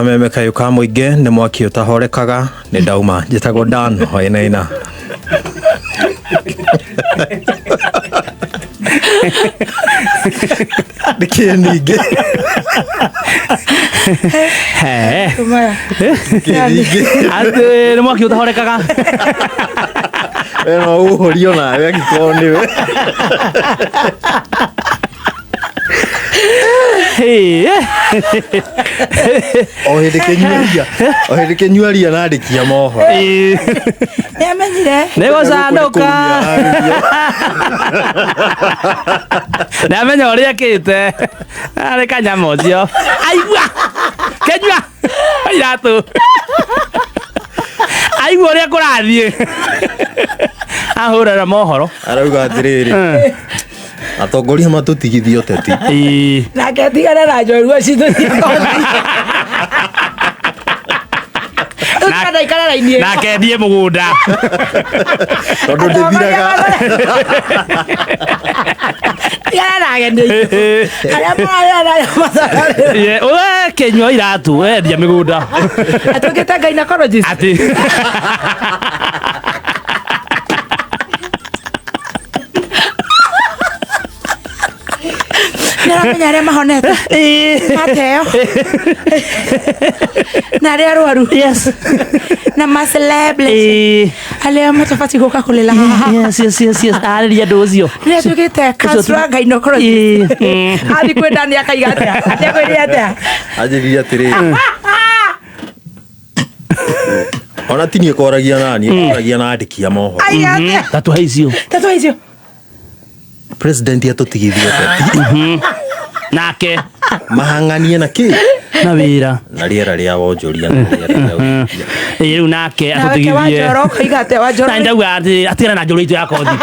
Kameme kayũ ka mũingĩ nĩ mwaki ũtahorekaga nĩ ndauma njĩtagwo Dan Wainaina. Nĩkĩ ningĩ? He. Maya. Nĩkĩ ningĩ? Atĩ nĩ mwaki ũtahorekaga. We no ũhorio nawe angĩkorwo nĩwe. Hey. O hĩndĩ kĩnyuaria, o hĩndĩ kĩnyuaria na andĩki a mohoro. Nĩ amenyire. Nĩ gũcanũka. Nĩ amenya ũrĩa ekĩte. Arĩ kanyama ũcio. Aigua. Kĩnyua. Iratũ. Aigua ũrĩa kũrathiĩ. Ahũrĩra mohoro. Arauga atĩrĩrĩ, atongoria matũtigithie ũteti. Ĩĩ. Nake atigane na njorua citũ thiĩ kothi. Tũtigane ikara raini ĩyo. Nake endie mũgũnda. Tondũ ndĩthiraga. Tigana na ageni aitũ. Arĩa mararĩra na arĩa matararĩra. Ye, we kĩnyua iratũ endia mĩgũnda. Atuĩkĩte gynecologist. Atĩ. Nĩaramenya arĩa mahonete. Mateo. Na arĩa arwaru. Yes. Na ma celebrity. Ĩĩ. Arĩa matabatiĩ gũka kũrĩra haha. Yes, yes, yes, yes. Arĩria andũ ũcio. Nĩ atuĩkĩte counselor gynecologist. Ĩĩ. Athiĩ kwĩ Dani akaiga atĩa? Atekwĩrire atĩa? Anjĩrire atĩrĩrĩ. Ona ti niĩ kwaragia nani, kwaragia na andĩki a mohoro. Aiga atĩa? Tatũhe icio. Tatũhe icio. President atũtigithie ũteti. Nake. Mahang'anie na kĩ? Na wĩra. Na rĩera rĩa wonjoria na rĩera rĩa ũthiria. Ĩĩ rĩu nake Nawe atũtigithie. Wanjoro ũkoiga atĩa Wanjoro? Na ndauga atĩ atigane na njũrũ itũ ya kothi.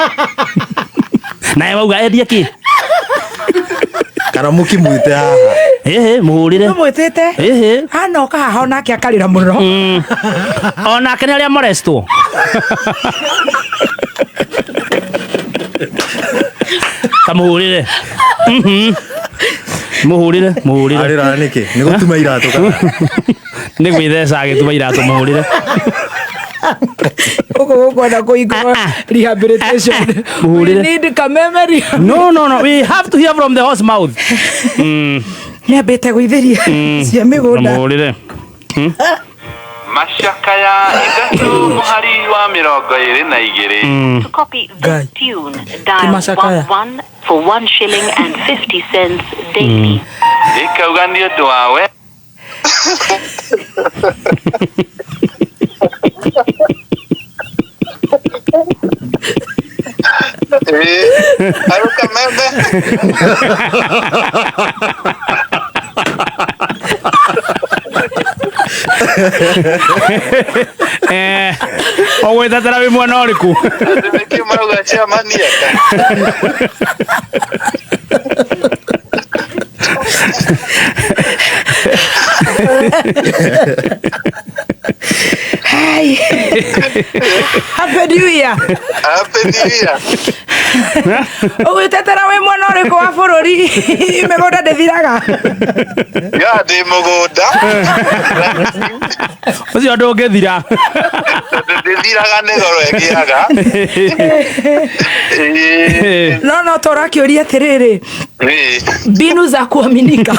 Naye wauga endie kĩ? Kana mũkĩmwĩte haha. Ĩhĩ, mũhũrĩre. Tũmwĩtĩte. Ĩhĩ. Anoka haha onake akarĩra mũno. Onake nĩ arĩa morestwo. Kamũhũrĩre. Mhm. Mũhũrĩre, mũhũrĩre. Arĩra nĩkĩ? Nĩ gũtuma iratũ kana? Nĩ gwĩtheca agĩtuma iratũ mũhũrĩre. Gũkũ gũkwenda kũhingũrwo Ah, ah. rehabilitation. Mũhũrĩre. We need Kameme rehab. No, no, no. We have to hear from the horse mouth. Nĩambĩte gũithĩria cia mĩgũnda. Mũhũrĩre. Macakaya 3 mũhari wa 22. To copy this Guy. tune, dial Kimashakaya. 11 for 1 shilling and 50 cents daily. Ĩkauga nĩ ũndũ wa we Ĩĩ, aruka membe. Eh, ũgwĩtetera wĩ mwena ũrĩkũ? Andũ nĩkĩ marauga chairman eka? Hai. Happy New Year. Happy New Year. Ũgwĩtetera wĩ mwena ũrĩkũ wa bũrũri? Mĩgũnda ndĩthiraga. Ya ndĩ mũgũnda. Ũcio ndũngĩthira. Tondũ ndĩthiraga nĩ goro ĩgĩaga. Ĩĩ. No no tũrakĩũria atĩrĩrĩ, Ĩĩ. mbinu za kuaminika.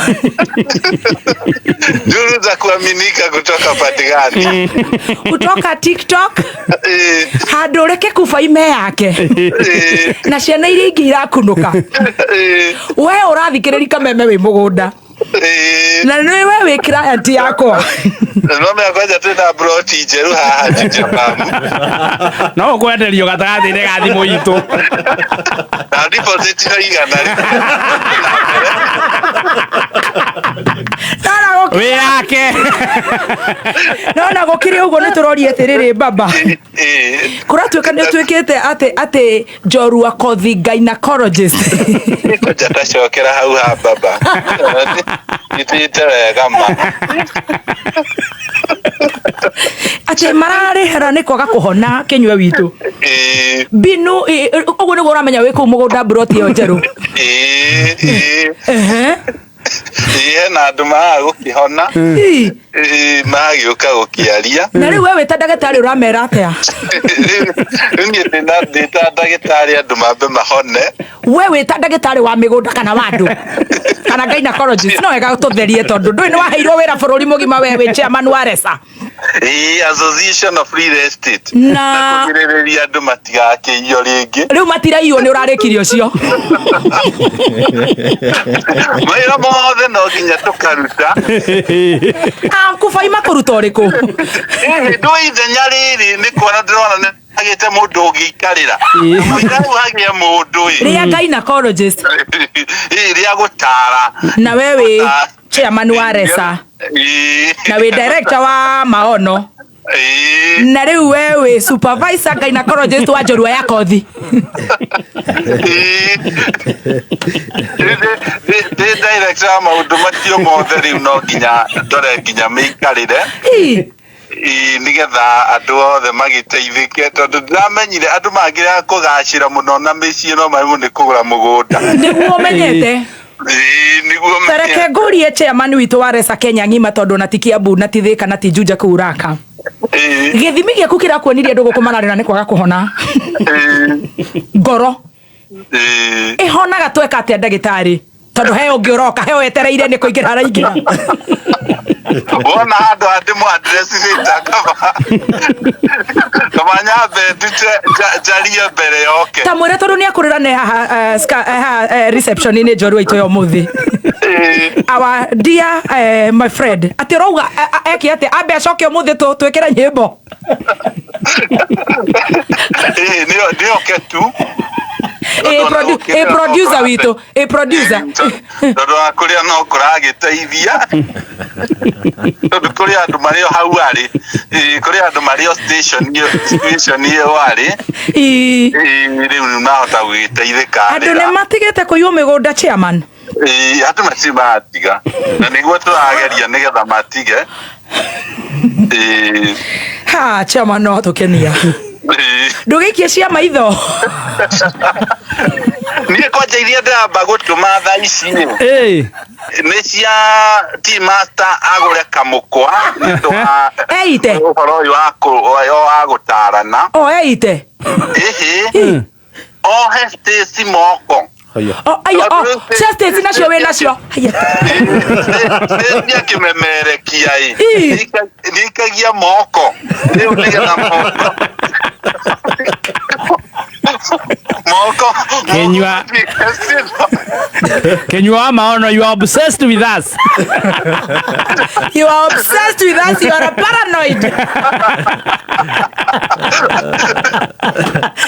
Duru za kuaminika kutoka pande gani? Kutoka TikTok Ĩĩ. handũ reke kuba ime yake Ĩĩ. na ciana iria ingĩ irakunũka. Ĩĩ. We ũrathikĩrĩria Kameme wĩ mũgũnda Ĩĩ. na nĩ we wĩ client yakwa. No mea kwanja twĩna broti njerũ haha Juja Farm. No ũkwenderio gatagatĩ-inĩ ga thimũ itũ. Na deposit no 100. Nona gũkĩrĩ- Wĩ yake. nona gũkĩrĩ ũguo nĩ tũroria atĩrĩrĩ baba. Ĩĩ. Kũratuĩka nĩ ũtuĩkĩte atĩ atĩ njorua kothi gynecologist. Kwanja tacokera hau ha baba. Itite wega ma. Atĩ mararĩhera nĩ kwaga kũhona kĩnyua witũ. Ĩĩ. Mbinu ũguo nĩguo ũramenya wĩ kũu mũgũnda mburoti ĩyo njerũ. Ĩĩ. Ĩĩ. Ehe. Hena andũ maraga gũkĩhona. Ii. Magĩũka gũkĩaria. Na rĩu we wĩ ta ndagĩtarĩ ũramera atĩa? Rĩu niĩ ndĩ ta ndagĩtarĩ andũ mambe mahone. We wĩ ta ndagĩtarĩ wa mĩgũnda kana wa andũ kana gynecologist, no wega tũtherie tondũ ndũĩ nĩ waheirwo wĩra bũrũri mũgima, we wĩ chairman wa RESA. Association of Real Estate. Na- kũgirĩrĩria andũ matigakĩiywo rĩngĩ. Rĩu matiraiywo nĩ ũrarĩkirie ũcio. Mawĩra mothe no nginya tũkaruta. Kubaima kũruta ũrĩkũ? Ndũĩ ithenya rĩrĩ nĩ kuona ndĩrona nĩ hagĩte mũndũ ũngĩikarĩra. Mũira rĩu hagĩe mũndũ ĩ. Rĩa gynecologist. Rĩa gũtara. Na we wĩ chairman wa RESA na wĩ director wa maono na rĩu we wĩ supervisor gynecologist wa njorua ya kothi. Ndĩ director wa maũndũ macio mothe, rĩu no nginya ndore nginya mĩikarĩre. Ii. Nĩgetha andũ othe magĩteithĩke, tondũ ndĩramenyire andũ mangĩrega kũgacĩra mũno na mĩciĩ no maremwo nĩ kũgũra mũgũnda. Nĩguo ũmenyete. Nĩguo. Tareke ngũrie chairman witũ wa RESA Kenya ng'ima, tondũ na ti Kiambu na ti Thika na ti Juja kũu raka. Gĩthimi gĩaku kĩrakuonirie andũ gũkũ mararĩra nĩ kwaga kũhona ngoro. Ĩhonaga tweka atĩa, ndagĩtarĩ? Tondũ he ũngĩ ũroka, he wetereire nĩ kũingĩra araingĩra. Wona handũ handĩ addressĩte, kaba nyambe ndute njarie mbere yoke. Ta mwĩre, tondũ nĩ akũrĩra ne haha haha reception-inĩ njorua itũ ya ũmũthĩ. Our dear my friend, atĩ ũrauga eke atĩa? Ambe acoke ũmũthĩ twĩkĩre nyĩmbo. Nĩoke tu. Producer witũ, producer. Tondũ wa kũrĩa no kũragĩteithia, tondũ kũrĩ andũ marĩ o hau arĩ, kũrĩ andũ marĩ o station ĩyo arĩ. Rĩu nahota gũgĩteithĩka. Andũ nĩ matigĩte kũiywo mĩgũnda, chairman? Andũ matirĩ maratiga, na nĩguo tũrageria nĩgetha matige. Ha, chairman, no tũkenia. Ndũgĩikie cia maitho. Niĩ kwanja iria ndĩramba gũtũma thaa ici rĩ, nĩ cia Tea Master agũre kamũkwa nĩ ũndũ wa Eite. ũhoro ũyũ wa gũtarana. O eite. Ĩhĩ, ohe Stacy moko. O aya, o cia Stacy nacio wĩ nacio. Haya. Stacy akĩmemerekia ĩ, Ii. nĩikagia moko rĩu nĩgetha moko moko. Kinyua. Kinyua wa maono, you are obsessed with us. You are obsessed with us, you are a paranoid.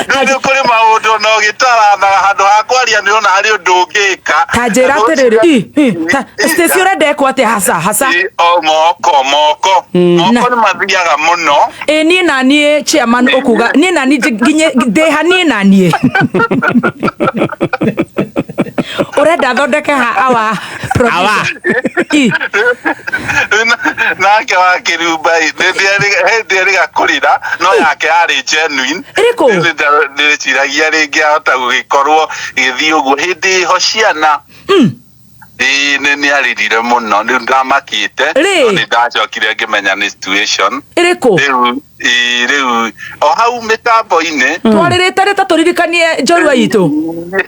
Rĩu kũrĩ maũndũ na ũgĩtaranaga handũ ha kwaria nĩ ũrona harĩ ũndũ ũngĩka. Ta njĩra atĩrĩrĩ, ta Stacy ũrenda ekwo atĩa hasa hasa? O moko moko moko nĩ mathiaga mũno. Ĩ niĩ na niĩ chairman ũkuga niĩ na niĩ nginye ndĩha niĩ na niĩ ũrenda thondeke ha awa Awa. I. Nake wa kĩrumba hĩndĩ ĩrĩga kũrĩra no yake yarĩ genuine. Ĩrĩkũ? Ndĩciragia rĩngĩ ahota gũgĩkorwo gĩthiĩ ũguo hĩndĩ ĩho ciana. Ĩĩ, nĩ arĩrire mũno, rĩu ndamakĩte. Rĩ? No nĩ ndacokire ngĩmenya nĩ situation. Ĩrĩkũ? Rĩu ĩĩ, rĩu o hau mĩtambo-inĩ. Twarĩrĩte rĩ, ta tũririkanie njorua itũ.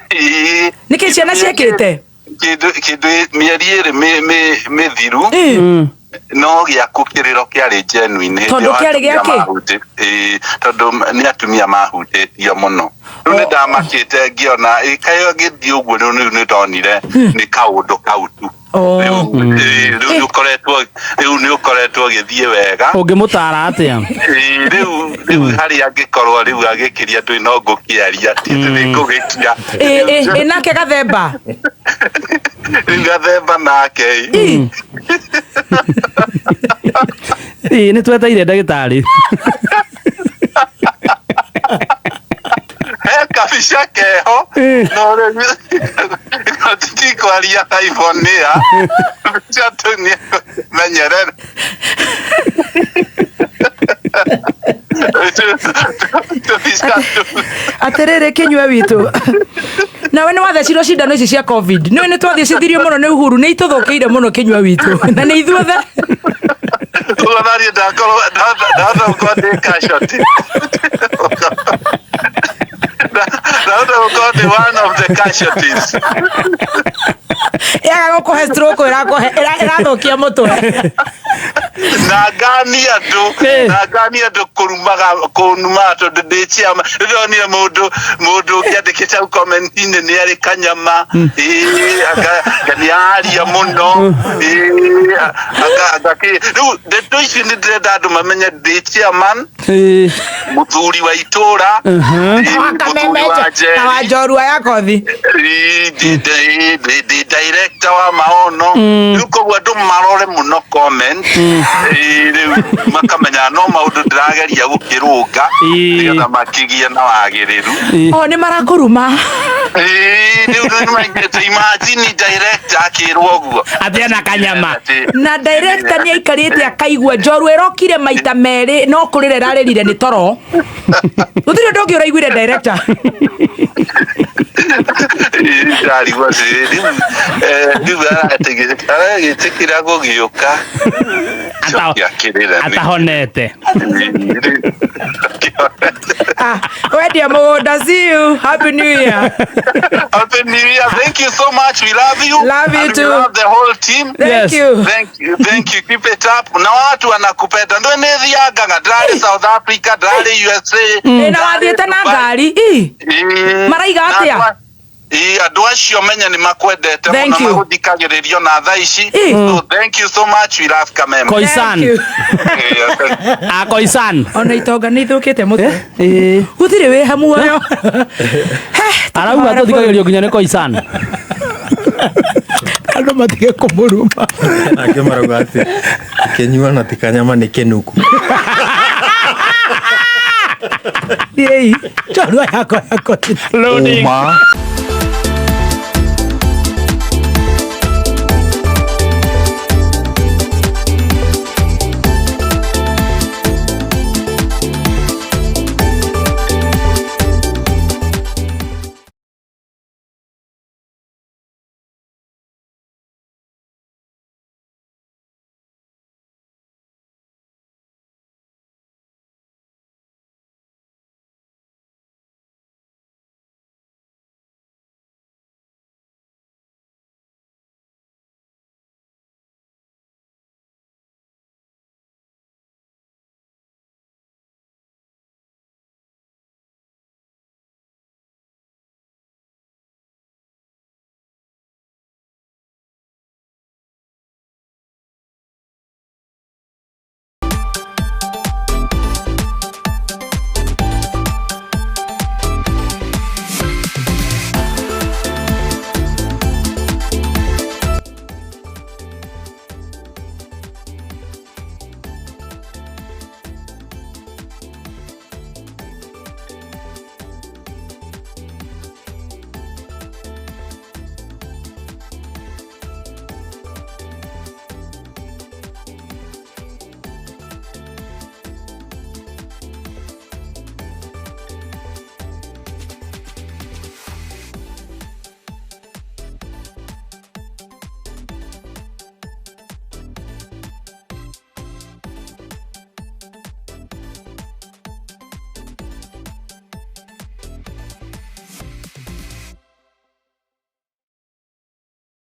Ĩĩ. Nĩkĩ ciana ciĩkĩte? Kĩndũ mĩeri 2 mĩthiru. No gĩaku kĩrĩro kĩarĩ genuine hĩndĩ Tondũ ĩyo kĩarĩ atumia gĩa kĩ? Tondũ nĩ atumia mahutĩtio mũno. Rĩu nĩ ndamakĩte ngĩona kaĩ gĩthiĩ ũguo, rĩu nĩ ndonire nĩ kaũndũ kau tu. Oh. Rĩu rĩu nĩ ũkoretwo rĩu nĩ ũkoretwo ũgĩthiĩ wega. Ũngĩmũtara atĩa? Rĩu harĩa angĩkorwo rĩu agĩkĩria ndũĩ no ngũkĩaria ti atĩ nĩ ngũgĩkia. Ĩ nake gathemba. Rĩu gathemba nake ĩ. Ĩĩ, nĩ tweteire ndagĩtarĩ. He kabica keho no rĩu tikwaria iPhone ya bica tu nĩ menyerere tũbica tu. Atĩrĩrĩ, kĩnyue witũ, Nawe nĩ wathecirwo cindano ici cia COVID. Nĩwe nĩ twathecithirio mũno nĩ Uhuru, nĩ itũthũkĩire mũno kĩnyua witũ. Na nĩ ithuothe. Ũguo naniĩ ndakorwo ndahota gũkorwo ndĩ casualty. Ndahota gũkorwo ndĩ one of the casualties. Yaga gũkũhe stroke ĩrakũhe ĩrathũkia mũtwe. Na ngani andũ, na ngani andũ kũrumaga kũnumaga tondũ ndĩ chairman. Rĩu ndonire mũndũ ũngĩ andĩkĩte hau comment-inĩ nĩ arĩ kanyama, ĩĩ anga nĩ aria mũno, ĩĩ anga kĩ. Rĩu ndeto ici nĩ ndĩrenda andũ mamenye ndĩ chairman, mũthuri wa itũra, mũthuri wa Na wa Njeri, njorua ya kothi. Ndĩ director wa maono. Rĩu koguo andũ marore mũno comment, rĩu makamenya no maũndũ ndĩrageria gũkĩrũnga nĩgetha makĩgĩe na wagĩrĩru. O nĩ marakũruma. Rĩu nĩmaigĩte, imagine director akĩrwo ũguo Atĩ ena kanyama. Na director nĩ aikarĩte akaigua njorua ĩrokire maita merĩ no kũrĩra ĩrarĩrire nĩ toro. Gũtirĩ ũndũ ũngĩ ũraiguire director. Ndarigwo atĩrĩrĩ, rĩu aragĩtĩkĩra gũgĩũka cokia kĩrĩra Atahonete. Ah, wendia mũgũnda, see you. Happy New Year. Happy New Year. Thank you so much. We love you. Love you And too. we love the whole team. Thank Yes. you. Thank you. Thank you. Keep it up. Na watu wanakupenda. Ndio nithiangaga. Ndĩrarĩ South Africa, ndĩrarĩ USA. Ĩ, na wathiĩte na ngari. Ĩ. Maraiga atĩa? Ĩ, andũ acio menye nĩ makwendete Thank mũno, you. magũthikagĩrĩrio na thaa ici. Ĩ. So thank you so much. We love Kameme. Koisan. Thank you. A Koisan. Ona itonga nĩ ithũkĩte mũtwe. Gũtirĩ wĩ hamuoyo. Arauga tũthikagĩrĩrio nginya nĩ Koisan. Andũ matige kũmũruma. Angĩ marauga atĩ kĩnyua na ti kanyama nĩ kĩnuku. Thiĩi. Njorua yakwa ya kothi. Loading. Ũma.